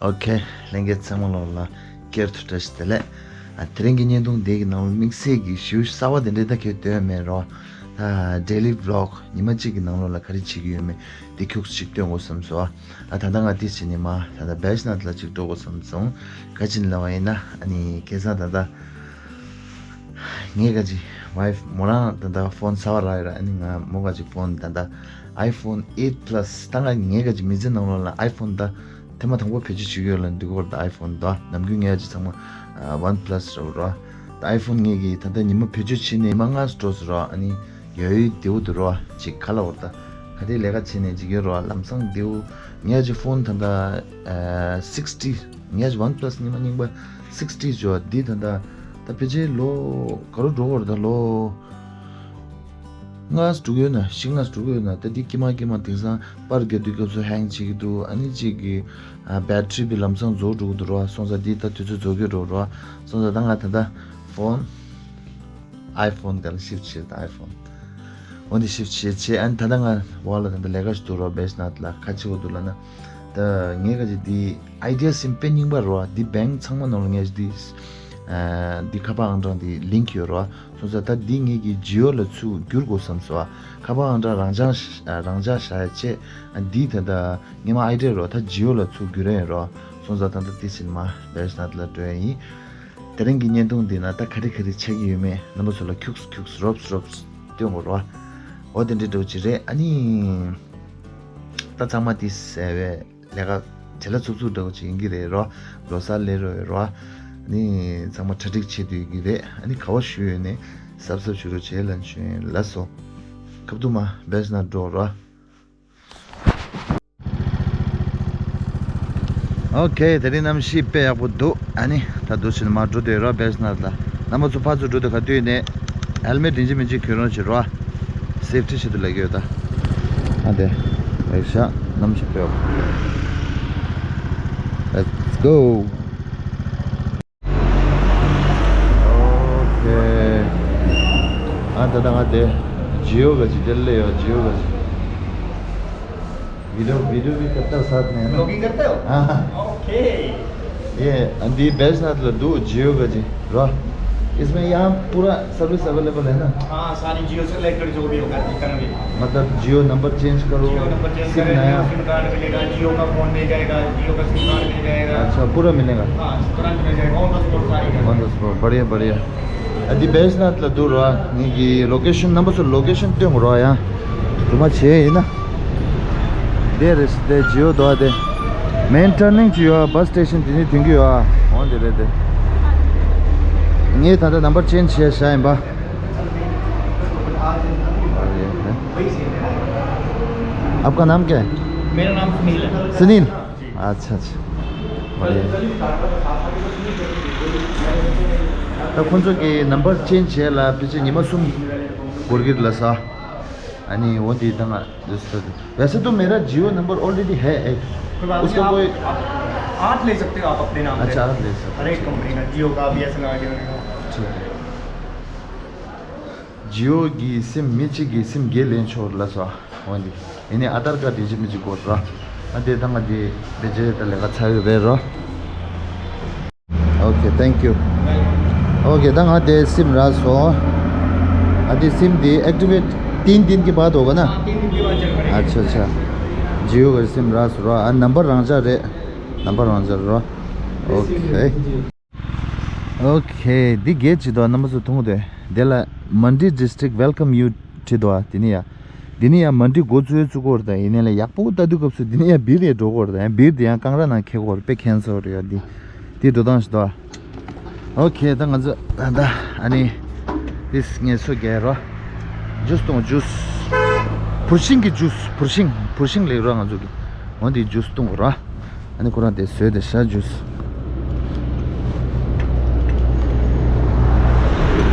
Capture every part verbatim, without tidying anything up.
ཨོ་ཁེ། ལྷན་རྒྱས་ཚང་མ་ལོ་ལ་སྐྱར་དུ་བཀྲ་ཤིས་བདེ་ལེགས། ཨ། དེ་རིང་གི་བརྙན་ཐུང་འདི་གི་ནང་ལ་དམིགས་བསལ་གྱི་ཞུ་གསར་བ་དེ་འདྲའི་ད་ཁྱོད་སྟོན་མེད་རོ། ད་daily vlog ཉི་མ་གཅིག་གི་ནང་ལོ་ལ་ག་རེ་བྱེད་ཀྱི་ཡོད་མེད་དེ་ཁྱུག་ཅིག་སྟོན་དགོས་བསམ་སོང་། ཨ། ད་ལྟ་ང་དེ་བྱེད་ནི་མ་ད་ལྟ་བེ་ཤ་ནཱཐ་ལ་ཅིག་འགྲོ་དགོས་བསམ་སོང་། ག་ཅི་ལབ་པ་ཡིན་ན། ཨ་ནི་ཁ་སང་ད་ལྟ་ངས་ག་ཅིག་wife མོ་རང་ད་ལྟ་ཕོན་གསར་བ་རག་ཡོད་ར། ཨ་ནི་ང་མོ་ག་ཅིག་ཕོན་ད་ལྟ་iPhone eight Plus ད་ང་ངས་ག་ཅིག་མི་ཚེ་ནང་ལོ་ལ་iPhone ད་ཐེངས་མ་དང་པོ་བེད་སྤྱོད་བྱེད་ཀྱི་ཡོད་ལ་འདི་གོ་ར། ད་iPhone ད་ནམ་རྒྱུན་ངས་ག་ཅིག་ཚང་མ་ཨ་OnePlus ར་ར། ད་iPhone ངས་གི་ད་ལྟ་ཉི་མ་བེད་སྤྱོད་བྱེད་ནས་ཉི་མ་ལྔ་འགྲོ་སོང་ར། ཨ་ནི་ཡོད་ཡོད་བདེ་བོ་འདུག་ར། ཅིག་ག་ལ་བར་ད་ག་དེ་ལས་ཀ་བྱེད་ནས་ཅིག་ཡོད་ར། ལམ་སང་བདེ་བོ། ངས་ཅིག་ཕོན་ད་ལྟ་ཨ་six T། ངས་ཅིག OnePlus ཉི་མ་རྙིང་པ་six T ཅོ་འདི་ད་ལྟ་ད་ཕལ་ཆེར་ལོ་ག་རུ་འགྲོ་བར་ད་ལོ་ལྔ་དྲུག་ཡོད་ན། བཞི་ལྔ་དྲུག་ཡོད་ན། ད་འདི་ཀྱི་མ་ཀྱི་མ་དེང་སང་པར་རྒྱག་དུས་སྐབས་སུ་ཧེང་བྱེད་ཀྱི་འདུག། ཨ་ནི་ཅིག་གི་ཨ་battery བི་ལམ་སང་རྫོགས་འགྲོ་གི་འདུག་ར། སོང་ཙང་འདི་ད་དུས་ཚོད་རྫོགས་ཀྱི་འགྲོ་ར། སོང་ཙང་ད་ང་ད་ལྟ་ཕོན་iPhone ག་ལ་shift བྱེད། ད་iPhone འོ་འདི་shift བྱེད་བྱེད། ཨ་ནི་ད་ལྟ་ང་བ་ལ་ད་ལྟ་ལས་ཀ་ཞིག་འདུག་རོ། བེ་ཤ་ནཱཐ་ལ་ག་ཅི་བ་འདུག་ལབ་ན། ད་ངས་ག་ཅིག་འདི་idea sim དཔེ་རྙིང་པ་རོ། འདི་bank ཚང་མ་ནང་ལ་ངས་འདི་ཨ་འདི་ཁ་པར་ཨང་གྲངས་འདི་link ཡོད་རོ། སོང་ཙང་ད་འདི་ངས་ཀྱི་Jio ལ་ཚུར་བསྒྱུར་དགོས་བསམ་སོང་། ཁ་པར་ཨང་གྲངས་རང་འཇགས་རང་འཇགས་བཞག་ཡ་བྱས། ཨ་འདི་ད་ལྟ་ངས་མ་idea རོ། ད་Jio ལ་ཚུར་བསྒྱུར་ཡ་ཡིན་རོ། སོང་ཙང་ད་ལྟ་འདི་ཕྱིན་མ་བེ་ཤ་ནཱཐ་ལ་འགྲོ་ཡ་ཡིན། དེ་རིང་གི་བརྙན་ཐུང་འདི་ན་ད་ག་རེ་ག་རེ་ཆགས་ཀྱི་ཡོད་མེད་རྣམ་པ་ཚོ་ལ་ཁྱུག་ཁྱུག་རོབ་རོབ་སྟོན་དགོས་རོ། འོ་དེ་འདྲའི་འགྲོ་ཅི་རེད། ཨ་ནི་ད་ཚང་མ་དེ་ཟེར་བའི་ལས་ཀ་བྱེད་ལ་ཚུགས་ཚུགས་འགྲོ་ཅི་ཡིན་གྱི་རེད་རོ། ལོ་གསར་ལས་རོ་ཡོད་རོ། ཨ་ནི་ཚང་མ་གྲ་སྒྲིག་བྱེད་དུས་ཀྱི་རེད། ཨ་ནི་ག་བ་ཞུ་ཡོད་ནས་གཟབ་གཟབ་ཞུ་རོགས་བྱེད་ལ་ཞུ་ཡིན་ལ་སོ། ཁབ་ཏུ་མ་བེ་ཤ་ནཱཐ་འགྲོ་རོ། ཨོ་ཁེ། དེ་རིང་གནམ་གཤིས་དཔེ་ཡག་པོ་འདུག། ཨ་ནི་ད་འདུག་ཕྱིན་མར་འགྲོ་འདོད་རོ། བེ་ཤ་ནཱཐ་ལ། རྣམ་པ་ཚོ་ཕར་ཚུར་འགྲོ་དུས་ག་དུས་ནས་ཧེལ་མེ་ཊི་ཡིན་གཅིག་མིན་གཅིག་གྱོན་རོགས་བྱེད་རོ། སེབ་ཊི་ཆེད་དུ་ལབ་ཀྱི་ཡོད་ད། ཨ་དེ་རེད་ཤག། གནམ་གཤིས་དཔེ་ཡག་པོ། Let's go. ཨོ་ཁེ། ཨ་ད་ད་ང་དེ་ཇི་ཡོ་ག་ཅིག་དེ་ལས་ཡོད། ཇི་ཡོ་ག་ཅིག། video, video भी करता हूँ साथ में, है ना? ब्लॉगिंग करते हो? हाँ, हाँ। ओके। ये अभी बैजनाथ लड्डू जियो का जी, वाह। इसमें यहाँ पूरा सर्विस अवेलेबल है ना? हाँ, सारी जियो से रिलेटेड जो भी होगा, जितना भी। मतलब जियो नंबर चेंज करो, जियो नंबर चेंज सिम करें, नया। जियो सिम कार्ड मिलेगा, जियो का फोन मिल जाएगा, जियो का सिम कार्ड मिल जाएगा। अच्छा, पूरा मिलेगा? हाँ, तुरंत मिल जाएगा, ऑन द स्पॉट सारी। ऑन द स्पॉट, बढ़िया, बढ़िया। ཨ་འདི་བེ་ཤ་ནཱཐ་ལ་འདུག་རོ། ངེད་ཀྱི་ལོ་ཀེ་ཤན་རྣམ་པ་ཚོ་ལོ་ཀེ་ཤན་སྟོན་དགོས་རོ། ཡང་རྫུན་མ་བྱས་ཡིན་ན། དེ་རེད་དེ་ཇི་ཡོ་འདུག་ཨ། དེ་མེན་ཊར་ནིང་ཅིག་ཡོད་ཨ། བྷ་སི་སི་ཊེ་ཤན་དེ་ནས་ཐོན་གྱི་ཡོད་ཨ། འོ་དེ་རེད་དེ། ངས་ད་ལྟ་ནམ་བར་ཅེན་ཇི་བྱས་བཞག་ཡིན་པ། आपका नाम क्या है? मेरा नाम सुनील है। सुनील। अच्छा, अच्छा। बढ़िया। ད་ཁོང་ཚོ་གི་ནམ་བར་ཅེན་ཇི་བྱས་ལ་ཕལ་ཆེར་ཉི་མ་གསུམ་འགོར་གྱི་རེད་ལ་ས། ཨ་ནི་འོ་འདི་ད་ང་འདུག་ས། वैसे तो मेरा जियो नंबर ऑलरेडी है एक। कोई बात उसका नहीं, आप कोई आठ ले सकते हो आप अपने नाम पे। अच्छा, आठ ले सकते हो। हर एक कंपनी का, जियो का, बीएसएनएल का। ठीक है। ཇི་ཡོ་གི་སིམ་མི་གཅིག་གི་སིམ་བརྒྱད་ལེན་ཆོག་ལ་སོ། འོ་འདི་ཡིན་ནའི་ཨ་དར་ཀར་དེ་གཅིག་མི་གཅིག་དགོས་ར། ཨ་དེ་ད་ང་དེ་བེད་སྤྱོད་ད་ལས་ཀ་ཚར་ཡོད་རེད་ར། ཨོ་ཁེ། Thank you. ཨོ་ཁེ། ད་ང་དེ་སིམ་རག་སོང་། ཨ་དེ་སིམ་དེ་ཨེག་ཊི་ཝེ་ཊི་तीन दिन के बाद होगा ना? हाँ, तीन दिन के बाद चल पड़ेगा। अच्छा, अच्छा। ཇི་ཡོ་གི་སིམ་རག་སོང་ར། ཨ་ནམ་བར་རང་འཇགས་རེད། ནམ་བར་རང་འཇགས་ར། ཨོ་ཁེ། ཨོ་ཁེ། འདི་གེ་ཊི་ཅིག་འདུག་རྣམ་པ་ཚོ་མཐོང་གི་འདུག་དེ་ལ་Mandi district welcome you བྲིས་འདུག་དེ་ནི་ཡ། འདི་ནི་ཡ་མན་ཌི་འགོ་བཙུགས་བཙུགས་ཀྱི་ཡོད་རེད། ད་ཡིན་ནའི་ལ་ཡག་པོ་ལྟ་དུས་སྐབས་སུ་འདི་ནི་ཡ་བིར་ཡ་འགྲོ་གི་ཡོད་རེད། ད་ཡང་བིར་འདི་ཡང་ཀང་ར་ནང་འཁེལ་གྱི་ཡོད་རེད། དཔེ་ཁྱད་མཚར་རེད་ཡ། འདི་འདི་འགྲོ་སྟངས་ཤིག་འདུག་ཨོ་ཁེ། ད་ང་ཚོ་ད་ད་ཨ་ནི་འདི་ངལ་གསོ་རྒྱག་རོགས། ཇུས་བཏུང་། ཇུས། བུར་ཤིང་གི་ཇུས། བུར་ཤིང་བུར་ཤིང་ལེགས་རོགས། ང་ཚོ་གི་འོ་འདི་ཇུས་བཏུང་རོགས། ཨ་ནི་ཁོ་རང་དེ་བཟོས་ཏེ་ཤ་ཇུས།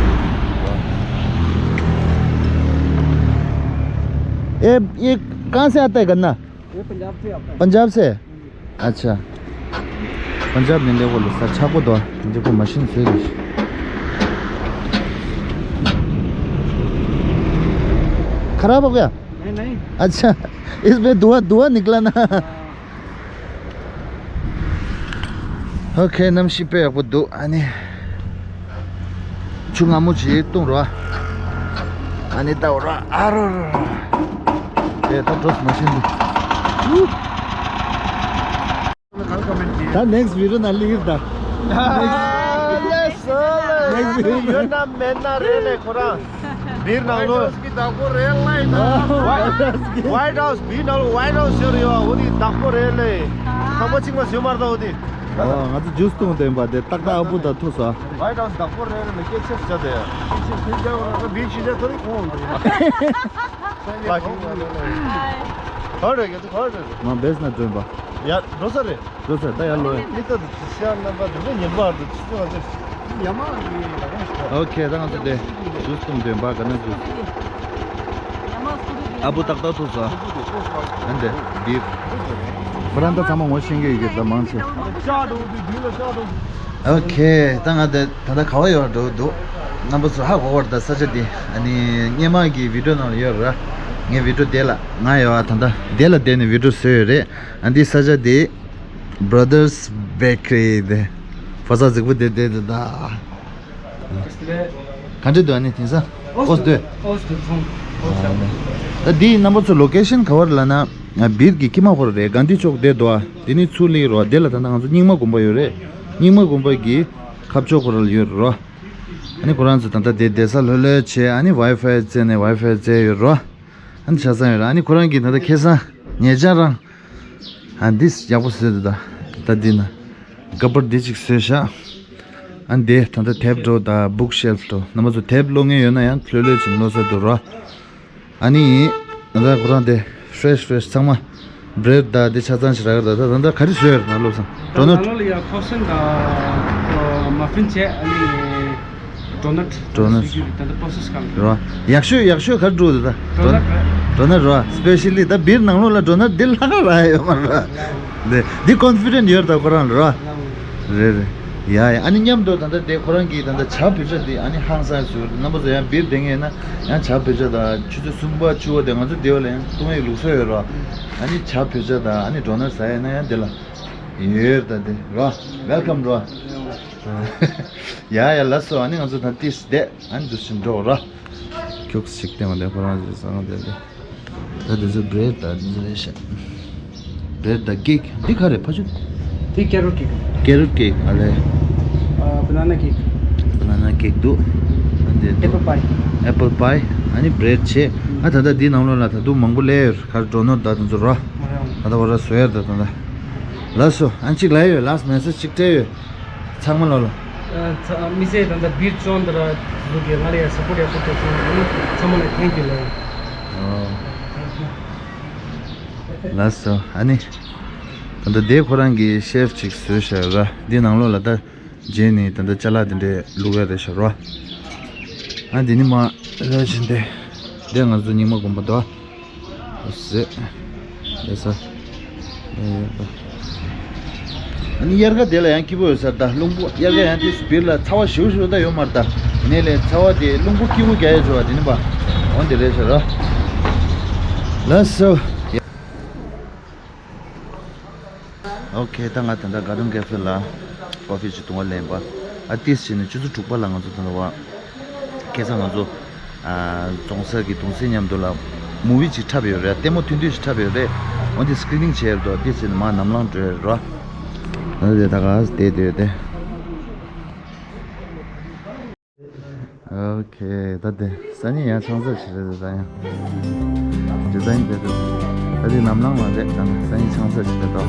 ये ये कहाँ से आता है गन्ना? ये पंजाब से आता है। पंजाब से? अच्छा। पंजाब नहीं, देखो लो सर, छाको दो। देखो मशीन से। खराब हो गया? नहीं, नहीं। अच्छा। इसमें धुआं धुआं निकला ना। हाँ। ཨོ་ཁེ། གནམ་གཤིས་དཔེ་ཡག་པོ་འདུག་ཨ་ནི་ཆུ་མངར་མོ་ཅིག་བཏུང་རོགས། ཨ་ནི་ལྟ་བ་རོགས། ཨ་རོ་རོ་རོ། དེ་ད་འགྲོ་མ་ཤེས་འདུག་ད་next video ནང་སླེབས་ད། Yes sir. Next video. ཡོད་ན་མེད་ན་རེད་ལེ་ཁོ་རང་། བིར་ནང་ལོ། White House བདག་པོ་རེད་ལེ་ན། White House བིར་ནང་ལོ་White House ཟེར་ཡོད། འོ་དེ་བདག་པོ་རེད་ལེ། ཁང་པ་གཅིག་མ་ཟོས་མ་རེད་ད་འོ་དེ། ཨོ། ང་ཚོ་ཇུས་བཏུང་བསྡད་པ་དེ་ཏག་ཏག་ཨ་བུ་དང་ཐུག་སོང་། White House བདག་པོ་རེད་ལེ་སྐད་ཆ་བཤད་དེ། སྐད་ཆ་ཐོས་རྒྱ་བ་ར་བིར་ཕྱི་རྒྱ་ཐོ་རི་ཁོང་འདུག་ག་རེ་རེད་ག་ཚོད་ག་རེ་རེད། ང་བེས་ན་སྒྲོན་པ། ཡ་འགྲོ་ས་རེད། འགྲོ་ས་ད་ཡར་ལོས། མི་ལྟ་དུ་ཤ་རྣམ་པ་དུ་ཉན་པ་དུ་ཅི་ཙི་བ་ཙི། ཡ་མ་ཡ་མ། ཨོ་ཁེ། ད་ང་ཚོ་དེ་ཇུས་བཏུང་དོན་པ་ག་ན་ཇུས། ཨ་བུ་ཏག་ཏག་ཐུག་སོང་། ཨ་འདི་བིར། ཁོ་རང་ད་ཚང་མ་ངོ་ཤེས་ཀྱི་ཡོད་ཀྱི་ད་མང་ཆེ། ཨོ་ཁེ། ད་ང་དེ་ད་ལྟ་ག་བ་ཡོད་འགྲོ་འདུག་རྣམ་པ་ཚོ་ཧ་གོ་བར་ད་ས་ཆ་འདི་ཨ་ནི་སྔོན་མ་གི་བི་ཌིའོ་ནང་ལ་ཡོད་ར། ངའི་བི་ཌིའོ་དེ་ལ་ང་ཡོད་ད་ལྟ་དེ་ལ་བསྡད་ནས་བི་ཌིའོ་བཟོས་ཡོད་རེད། ཨ་འདི་ས་ཆ་འདི་Brothers Bakery དེ་ཕོ་གསར་རྫིག་པོ་དེ་བསྡད་འདུག་ད། ག་འདྲ་འདུག་ཨ་ནི་དེང་སང་ཨོ་སི་ཏུ། ཨོ་སི་ཏུ་ཚོང་། ཨོ་སི་ཏུ། ད་འདིའི་རྣམ་པ་ཚོ་ལོ་ཀེ་ཤན་ག་བར་ལབ་ན་བིར་གྱི་ཁྱི་མ་ཧོར་རེད། གྷན་དྷི་ཅོག་དེ་འདུག་ཨ། དེ་ནི་ཚུར་སླེབས་རོགས། དེ་ལ་ད་ལྟ་ང་ཚོ་རྙིང་མ་དགོན་པ་ཡོད་རེད། རྙིང་མ་དགོན་པ་གི་ཁ་ཕྱོགས་ཁོ་ར་ལ་ཡོད་རོགས། ཨ་ནི་ཁོ་རང་ཚོ་ད་ལྟ་དེ་བསྡད་ས་ལྷོད་ལྷོད་བྱས། ཨ་ནི་ཝའི་ཕའི་བཙལ་ནས་ཝའི་ཕའི་བཙལ་ཡོད་རོགས། ཨ་ནི་ཆ་ཚང་ཡོད་རེད། ཨ་ནི་ཁོ་རང་གིས་ད་ལྟ་ཁ་སང་ཉེ་ཆར་རང་ཨ་འདི་ཡག་པོ་བཟོས་འདུག་ད་ད་འདི་ན་ཀ་པར་འདི་གཅིག་བཟོས་ཤག་ཨ་འདི་ད་ལྟ་དེབ་འགྲོ་ད་བུག་ཤེལ་འགྲོ་རྣམ་པ་ཚོ་དེབ་ཀློག་མཁན་ཡོད་ན་ཡང་ལྷོད་ལྷོད་བྱས་ནས་ཀློག་ས་འདུག་རོ། ཨ་ནི་ད་ལྟ་ཁོ་རང་དེ་ཧྥེ་རེཤ་ཧྥེ་རེཤ་ཚང་མ་བྷི་རེཌ་ད་འདི་ཆ་ཚང་ཞིག་རག་གི་རེད། ད་ད་ལྟ་ག་རེ་བཟོས་ཡོད་རེད་ན་བློ་བཟང་། ད་ཌོ་ནཊ། ནང་ལོགས་ལ་ཡ་ཁོ་ཤན་དང་མ་ཕིན་བྱས། ཨ་ནི་ཌོ་ནཊ། ཌོ་ནཊ། བཟོ་རྒྱུ་རེད། ད་ལྟ་པོ་སེ་སི་གང་རེད། རོ། ཡག་ཤོས་ཡག་ཤོས་ག་རེ་འདུག་ད། ཌོ་ནཊ་རེད། ཌོ་ནཊ་རོ། སི་པེ་ཤལ་ལི་ད་བིར་ནང་ལོགས་ལ་ཌོ་ནཊ་འདི་ལྷག་ག་རག་ཡོད་མ་རེད། འདི་འདི་ཀོན་ཕི་ཌེན་ཊི་ཡོད་ད་ཁོ་རང་ལ་རོ། རེད་རེད། ཡ་ཡ། ཨ་ནི་མཉམ་དུ་ད་ལྟ་དེ་ཁོ་རང་གིས་ད་ལྟ་ཇ་བོད་ཇ་དེ་ཨ་ནི་ཧང་སང་བཟོས། རྣམ་པ་ཚོ་ཡང་བིར་བསྡད་མཁན་ཡིན་ན་ཡང་ཇ་བོད་ཇ་དང་ཆུ་ཚོད་གསུམ་པ་བཅུ་པ་དེ་ང་ཚོ་སྡེ་བ་ལ་ཡང་བཏུང་ཡག་ལུགས་སྲོལ་ཡོད་རོ། ཨ་ནི་ཇ་བོད་ཇ་དང་ཨ་ནི་ཌོ་ནཊ་ཟ་ཡ་ཡིན་ན་ཡང་དེ་ལ་ཡོད་ད་དེ་རོ། ཝེལ་ཀམ་རོ། ཡ་ཡ། ལགས་སོ། ཨ་ནི་ང་ཚོ་ད་ཏིས་བསྡད་ཨ་ནི་འདུག་སེ་འགྲོ་རོ། ཁྱུག་ཅིག་བསྟན་པ་དེ་ཁོ་རང་ཚོའི་ས་ཁང་དེ་རེད། ད་དེ་ཚོ་བྷི་རེཌ་དང་དེ་ཚོ་རེད་ཤག་བྷི་རེཌ་དང་ཀེག་འདི་ག་རེ་ཕ་ཆུ། དེ་ཀེ་རོཊ་ཀེག་ཀེ་རོཊ་ཀེག་ཨ་ལེ། ཨ་བྷ་ན་ན་ཀེག་བྷ་ན་ན་ཀེག་འདུག་ཨ་འདི་འདུག་ཨེ་པལ་པའི། ཨེ་པལ་པའི། ཨ་ནི་བྷི་རེཌ་བྱས། ཨ་ད་ལྟ་འདི་ནང་ལོགས་ལ་ད་དུང་མང་པོ་སླེབས་ཡོད། ག་རེ་ཌོ་ནཊ་ད་དེ་ཚོ་རོ། ད་ལྟ་བ་ར་བཟོ་ཡར་ད་ད་ད། ལགས་སོ། ཨ་གཅིག་ལབ་ཡོད། ལཱསྚ་མེ་སེཇ་གཅིག་སྤྲད་ཡོད། ཚང་མ་ལོ་ལ། ཨ་ཚ་མི་ཚེ་ད་ལྟ་བིར་ཅོན་ད་ར་ཟུག་གི་ང་ལ་ཡ་སཔོརཊ་ཡག་པོ་སྤྲད་སོང་། ཚང་མ་ལ་ཐེང་ཀིའུ་ལབ་ཡ། ཨོ། ལགས་སོ། ཨ་ནི་ད་ལྟ་དེ་ཁོ་རང་གི་ཤེཕ་ཅིག་བཟོས་བཞག་ར། འདི་ནང་ལོགས་ལ་ད་རྗེས་ནས་ད་ལྟ་ཅ་ལག་དེ་འདྲས་བླུག་ཡ་རེད་ཤག་ར། ཨ་འདི་ནི་མ་ར་བཞིན་དེ་དེ་ང་ཚོ་རྙིང་མ་དགོན་པ་འདུག་ཨ། ཟེ། ཡ་ས། ཨ་ནི་དབྱར་ཁ་དེ་ལ་ཡང་སྐྱིད་པོ་ཡོད་ས་རེད་ད། རླུང་བུ་དབྱར་ཁ་ཡང་དེ་བིར་ལ་ཚ་བ་ཞེ་པོ་ཞེ་པོ་ད་ཡོད་མ་རེད་ད། ཡིན་ནའི་ལས་ཚ་བ་དེ་རླུང་བུ་སྐྱིད་པོ་རྒྱག་ཡ་བྱུང་བ་དེ་ནི་པ། འོ་དེ་རེད་ཤག་ར། ལགས་སོ། ཨོ་ཁེ། ད་ང་ད་ལྟ་གྷར་ཌེན་ཀེ་ཧྥེ་ལ་ཀོ་ཕི་ཅིག་འཐུང་བ་ལེན་པ། ཨ་ཏིས་བྱས་ནས་ཆུ་ཚོད་དྲུག་པ་ལ་ང་ཚོ་ད་ལྟ་བ། ཁ་སང་ང་ཚོ་ཨ་རྫོང་སར་གྱི་གདུང་སྲས་མཉམ་དུ་ལ་མུ་བི་ཅིག་འཁྲབ་ཡོད་རེད། ལྟད་མོ་ཐུང་ཐུང་ཞིག་འཁྲབ་ཡོད་རེད། འོན་ཏེ་སི་ཀི་རི་ནིང་བྱས་ཡོད་འདུག་ཏིས་བྱས་ནས་མར་ནམ་ལངས་འགྲོ་ཡོད་རེད་རོ། ཨ་དེ་ད་ག་བསྡད་བསྡད་ཡོད་དེ། ཨོ་ཁེ། ད་དེ་སང་ཉིན་ཡང་ཆང་ས་ཞིག་རེད། ད་ཡང་དེ་སང་ཉིན་དེ་དེ་ད་དེ་ནམ་ལངས་ལ་རེད། ད་སང་ཉིན་ཆང་ས་ཞིག་རེད་དོ།